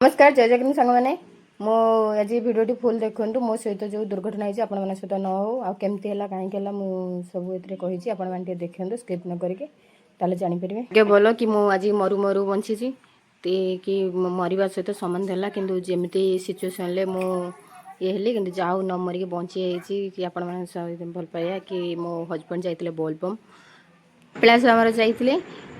ନମସ୍କାର, ଜୟ ଜଗନ୍ନାଥ ସାଙ୍ଗମାନେ। ମୋ ଆଜି ଭିଡ଼ିଓଟି ଫୁଲ୍ ଦେଖନ୍ତୁ। ମୋ ସହିତ ଯେଉଁ ଦୁର୍ଘଟଣା ହେଇଛି, ଆପଣମାନଙ୍କ ସହିତ ନ ହଉ। ଆଉ କେମିତି ହେଲା, କାହିଁକି ହେଲା, ମୁଁ ସବୁ ଏଥିରେ କହିଛି। ଆପଣମାନେ ଟିକେ ଦେଖନ୍ତୁ ସ୍କିପ୍ ନ କରିକି, ତାହେଲେ ଜାଣିପାରିବେ। ଟିକେ ଭଲ କି ମୁଁ ଆଜି ମରୁ ମରୁ ବଞ୍ଚିଛି କି ମରିବା ସହିତ ସମାନ ହେଲା। କିନ୍ତୁ ଯେମିତି ସିଚୁଏସନ୍ରେ ମୁଁ ଇଏ ହେଲି, କିନ୍ତୁ ଯାଉ ନ ମରିକି ବଞ୍ଚି ଯାଇଛି କି ଆପଣମାନଙ୍କ ସହିତ ଭଲ ପାଇବା କି ମୋ ହଜବେଣ୍ଡ ଯାଇଥିଲେ ବୋଲବମ୍, କପିଳାସ ଆମର ଯାଇଥିଲେ।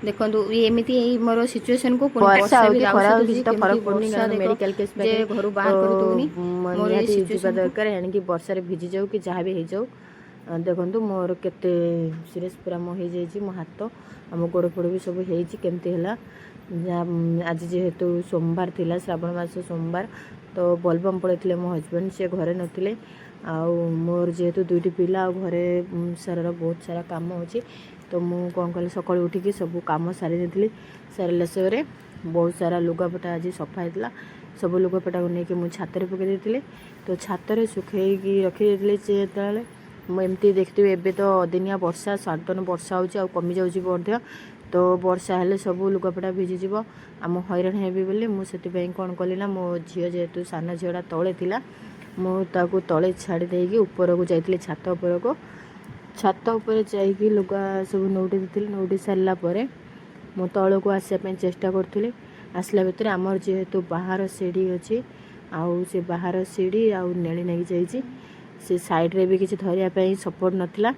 ଦେଖନ୍ତୁ, ଇଏ ଏମିତି ଏଇ ମୋର ସିଚୁଏସନକୁ ପୁଣି ବର୍ଷା ବର୍ଷା ହଉ ବି କି ଦାଉ ଖରା ହଉ, ସାଧୁଛି। କିଛି ତ କେମିତି ଫରକ ପଡୁନି, ବର୍ଷା କାରଣ ଦେଖ ମେଡିକାଲ କେସ୍ ଯେ ପାଖରେ ଘରୁ ତ ବାହାର କରିଦେଉନି ମୋର ଏଇ ନିହାତି ଯିବା ସିଚୁଏସନକୁ। ଦରକାର। ଏଣିକି ବର୍ଷାରେ ଭିଜିଯାଉ କି ଯାହା ବି ହେଇଯାଉ। ଦେଖନ୍ତୁ, ମୋର କେତେ ସିରିୟସ୍ ପୁରା ମୋ ହେଇଯାଇଛି। ମୋ ହାତ ଆଉ ମୋ ଗୋଡ଼ ଫୋଡ଼ ବି ସବୁ ହେଇଛି। କେମିତି ହେଲା? ଯାହା ଆଜି ଯେହେତୁ ସୋମବାର ଥିଲା, ଶ୍ରାବଣ ମାସ ସୋମବାର, ତ ବୋଲବମ୍ ପଳେଇଥିଲେ ମୋ ହଜବେଣ୍ଡ, ସେ ଘରେ ନଥିଲେ। ଆଉ ମୋର ଯେହେତୁ ଦୁଇଟି ପିଲା ଆଉ ଘରେ ସାରାର ବହୁତ ସାରା କାମ ଅଛି, ତ ମୁଁ କ'ଣ କଲି, ସକାଳୁ ଉଠିକି ସବୁ କାମ ସାରି ଦେଇଥିଲି। ସାରିଲା ପରେ ବହୁତ ସାରା ଲୁଗାପଟା ଆଜି ସଫା ହେଇଥିଲା। ସବୁ ଲୁଗାପଟାକୁ ନେଇକି ମୁଁ ଛାତରେ ପକାଇ ଦେଇଥିଲି। ତ ଛାତରେ ଶୁଖେଇକି ରଖିଦେଇଥିଲି। ସେ ଯେତେବେଳେ ମୁଁ ଏମିତି ଦେଖିଥିବି, ଏବେ ତ ଅଦିନିଆ ବର୍ଷା, ସଡ଼ନ୍ ବର୍ଷା ହେଉଛି ଆଉ କମିଯାଉଛି ମଧ୍ୟ। ତ ବର୍ଷା ହେଲେ ସବୁ ଲୁଗାପଟା ଭିଜିଯିବ ଆଉ ମୁଁ ହଇରାଣ ହେବି ବୋଲି ମୁଁ ସେଥିପାଇଁ କ'ଣ କଲି ନା, ମୋ ଝିଅ ଯେହେତୁ ସାନ ଝିଅଟା ତଳେ ଥିଲା, ମୁଁ ତାକୁ ତଳେ ଛାଡ଼ି ଦେଇକି ଉପରକୁ ଯାଇଥିଲି, ଛାତ ଉପରକୁ। ଛାତ ଉପରେ ଯାଇକି ଲୁଗା ସବୁ ନଉଟି ଦେଇଥିଲି। ନଉଟି ସାରିଲା ପରେ ମୁଁ ତଳକୁ ଆସିବା ପାଇଁ ଚେଷ୍ଟା କରୁଥିଲି। ଆସିଲା ଭିତରେ ଆମର ଯେହେତୁ ବାହାର ସିଢ଼ି ଅଛି, ଆଉ ସେ ବାହାର ସିଢ଼ି ଆଉ ନେଳି ନେଇକି ଯାଇଛି। ସେ ସାଇଡ଼୍ରେ ବି କିଛି ଧରିବା ପାଇଁ ସପୋର୍ଟ ନଥିଲା।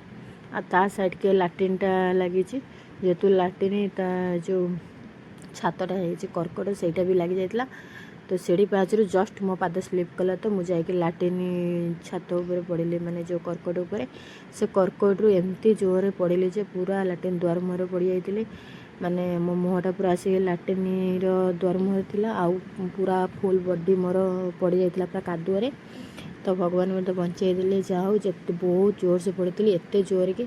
ଆଉ ତା ସାଇଡ଼୍କେ ଲାଟ୍ରିନ୍ଟା ଲାଗିଛି। ଯେହେତୁ ଲାଟ୍ରିନ୍ ତା ଯେଉଁ ଛାତଟା ହେଇଛି କର୍କଟ, ସେଇଟା ବି ଲାଗିଯାଇଥିଲା। ତ ସିଢ଼ି ପାହାଚରୁ ଜଷ୍ଟ ମୋ ପାଦ ସ୍ଲିପ୍ କଲା, ତ ମୁଁ ଯାଇକି ଲାଟ୍ରିନ୍ ଛାତ ଉପରେ ପଡ଼ିଲି, ମାନେ ଯେଉଁ କର୍କଟ ଉପରେ। ସେ କର୍କଟରୁ ଏମିତି ଜୋରରେ ପଡ଼ିଲି ଯେ ପୁରା ଲାଟ୍ରିନ୍ ଦୁଆର ମୁହଁରେ ପଡ଼ିଯାଇଥିଲି। ମାନେ ମୋ ମୁହଁଟା ପୁରା ଆସିକି ଲାଟ୍ରିନ୍ର ଦୁଆର ମୁହଁରେ ଥିଲା ଆଉ ପୁରା ଫୁଲ୍ ବଡି ମୋର ପଡ଼ିଯାଇଥିଲା ପୁରା କାଦୁଅରେ। ତ ଭଗବାନ ମୋତେ ବଞ୍ଚେଇ ଦେଲେ, ଯାହା ହଉ। ଯେତେ ବହୁତ ଜୋରସେ ପଡ଼ିଥିଲି, ଏତେ ଜୋରେ କି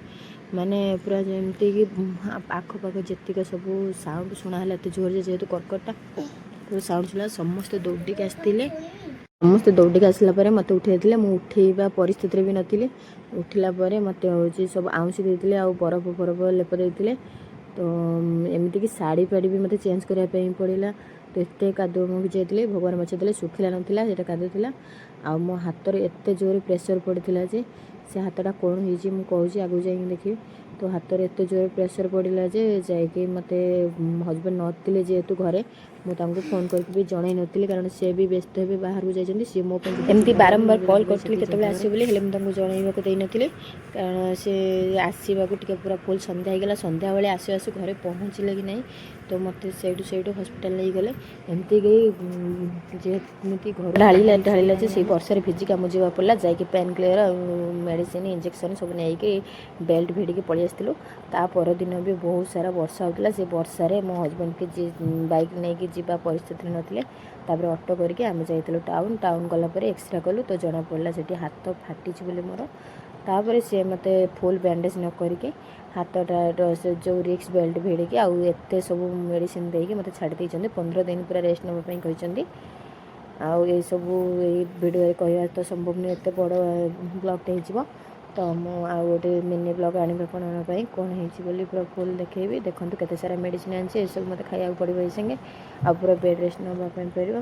ମାନେ ପୁରା ଯେମିତିକି ଆଖପାଖ ଯେତିକ ସବୁ ସାଉଣ୍ଡ ଶୁଣା ହେଲା, ଏତେ ଜୋରରେ, ଯେହେତୁ କର୍କଟଟା ପୁରା ସାଉଣ୍ଡ ଶୁଣା। ସମସ୍ତେ ଦୌଡ଼ିକି ଆସିଥିଲେ। ସମସ୍ତେ ଦୌଡ଼ିକି ଆସିଲା ପରେ ମୋତେ ଉଠେଇଥିଲେ। ମୁଁ ଉଠେଇବା ପରିସ୍ଥିତିରେ ବି ନଥିଲି। ଉଠିଲା ପରେ ମୋତେ ହେଉଛି ସବୁ ଆଉଁସି ଦେଇଥିଲେ ଆଉ ବରଫ ଫରଫ ଲେପ ଦେଇଥିଲେ। ତ ଏମିତିକି ଶାଢ଼ୀ ଫାଢ଼ୀ ବି ମୋତେ ଚେଞ୍ଜ କରିବା ପାଇଁ ପଡ଼ିଲା। ତ ଏତେ କାଦୁଅ ମୁଁ ଭିଜାଇଥିଲି, ଭଗବାନ ବଞ୍ଚେଇଦେଲେ। ଶୁଖିଲା ନଥିଲା, ସେଇଟା କାଦୁଅ ଥିଲା। ଆଉ ମୋ ହାତରେ ଏତେ ଜୋରେ ପ୍ରେସର୍ ପଡ଼ିଥିଲା ଯେ ସେ ହାତଟା କ'ଣ ହେଇଛି ମୁଁ କହୁଛି, ଆଗକୁ ଯାଇକି ଦେଖିବି। ତ ହାତରେ ଏତେ ଜୋରେ ପ୍ରେସର୍ ପଡ଼ିଲା ଯେ ଯାଇକି ମୋତେ ହଜବେଣ୍ଡ ନଥିଲେ ଯେହେତୁ ଘରେ, ମୁଁ ତାଙ୍କୁ ଫୋନ୍ କରିକି ବି ଜଣାଇ ନଥିଲି, କାରଣ ସେ ବି ବ୍ୟସ୍ତ ହେବେ, ବାହାରକୁ ଯାଇଛନ୍ତି। ସିଏ ମୋ ପାଇଁ ଯେତେ ଏମିତି ଚିନ୍ତା କରନ୍ତି, ବାରମ୍ବାର ମୁଁ ବି କଲ୍ ତାଙ୍କ ପାଇଁ କରୁଥିଲି ସେତିକି କେତେବେଳେ ଚିନ୍ତା କରେ। ଆସିବେ ବୋଲି, ହେଲେ ମୁଁ ତାଙ୍କୁ ଜଣାଇବାକୁ ଦେଇନଥିଲି, କାରଣ ସେ ଆସିବାକୁ ଟିକେ ପୁରା ଫୁଲ୍ ସନ୍ଧ୍ୟା ହେଇଗଲା। ସନ୍ଧ୍ୟାବେଳେ ଆସୁ ଆସୁ ଘରେ ପହଞ୍ଚିଲେ କି ନାହିଁ, ତ ମୋତେ ସେଇଠୁ ସେଇଠୁ ହସ୍ପିଟାଲ ନେଇଗଲେ। ଏମିତିକି ଯେମିତି ଘରୁ ଢାଳିଲା ଢାଳିଲା ଯେ ସେଇ ବର୍ଷାରେ ଭିଜିକି ଆମକୁ ଯିବାକୁ ପଡ଼ିଲା। ଯାଇକି ପେନ୍ କ୍ଲିୟର ଆଉ ମେଡ଼ିସିନ, ଇଞ୍ଜେକ୍ସନ୍ ସବୁ ନେଇକି ବେଲ୍ଟ ଭିଡ଼ିକି ପଳେଇ ଆସିଥିଲୁ। ତା ପରଦିନ ବି ବହୁତ ସାରା ବର୍ଷା ହେଉଥିଲା। ସେ ବର୍ଷାରେ ମୋ ହଜବେଣ୍ଡ କି ବାଇକ୍ ନେଇକି ଯିବା ପରିସ୍ଥିତିରେ ନଥିଲେ। ତାପରେ ଅଟୋ କରିକି ଆମେ ଯାଇଥିଲୁ ଟାଉନ୍। ଟାଉନ୍ ଗଲା ପରେ ଏକ୍ସରେ କଲୁ, ତ ଜଣାପଡ଼ିଲା ସେଠି ହାତ ଫାଟିଛି ବୋଲି ମୋର। ତାପରେ ସିଏ ମୋତେ ଫୁଲ୍ ବ୍ୟାଣ୍ଡେଜ୍ ନ କରିକି ହାତଟା ସେ ଯେଉଁ ରିକ୍ସ ବେଲ୍ଟ ଭିଡ଼ିକି ଆଉ ଏତେ ସବୁ ମେଡ଼ିସିନ ଦେଇକି ମୋତେ ଛାଡ଼ି ଦେଇଛନ୍ତି। 15 ଦିନ ପୁରା ରେଷ୍ଟ ନେବା ପାଇଁ କହିଛନ୍ତି। ଆଉ ଏଇସବୁ ଏଇ ଭିଡ଼ିଓରେ କହିବା ତ ସମ୍ଭବ ନୁହେଁ, ଏତେ ବଡ଼ ବ୍ଲଗ୍ଟେ ହେଇଯିବ। ତ ମୁଁ ଆଉ ଗୋଟେ ମିନି ବ୍ଲଗ୍ ଆଣିବି ଆପଣଙ୍କ ପାଇଁ, କ'ଣ ହେଇଛି ବୋଲି ପୁରା ଫୁଲ୍ ଦେଖେଇବି। ଦେଖନ୍ତୁ, କେତେ ସାରା ମେଡ଼ିସିନ ଆଣିଛି। ଏସବୁ ମୋତେ ଖାଇବାକୁ ପଡ଼ିବ ଏଇ ସାଙ୍ଗେ ଆଉ ପୁରା ବେଡ଼୍ ରେଷ୍ଟ ନେବା ପାଇଁ ପଡ଼ିବ।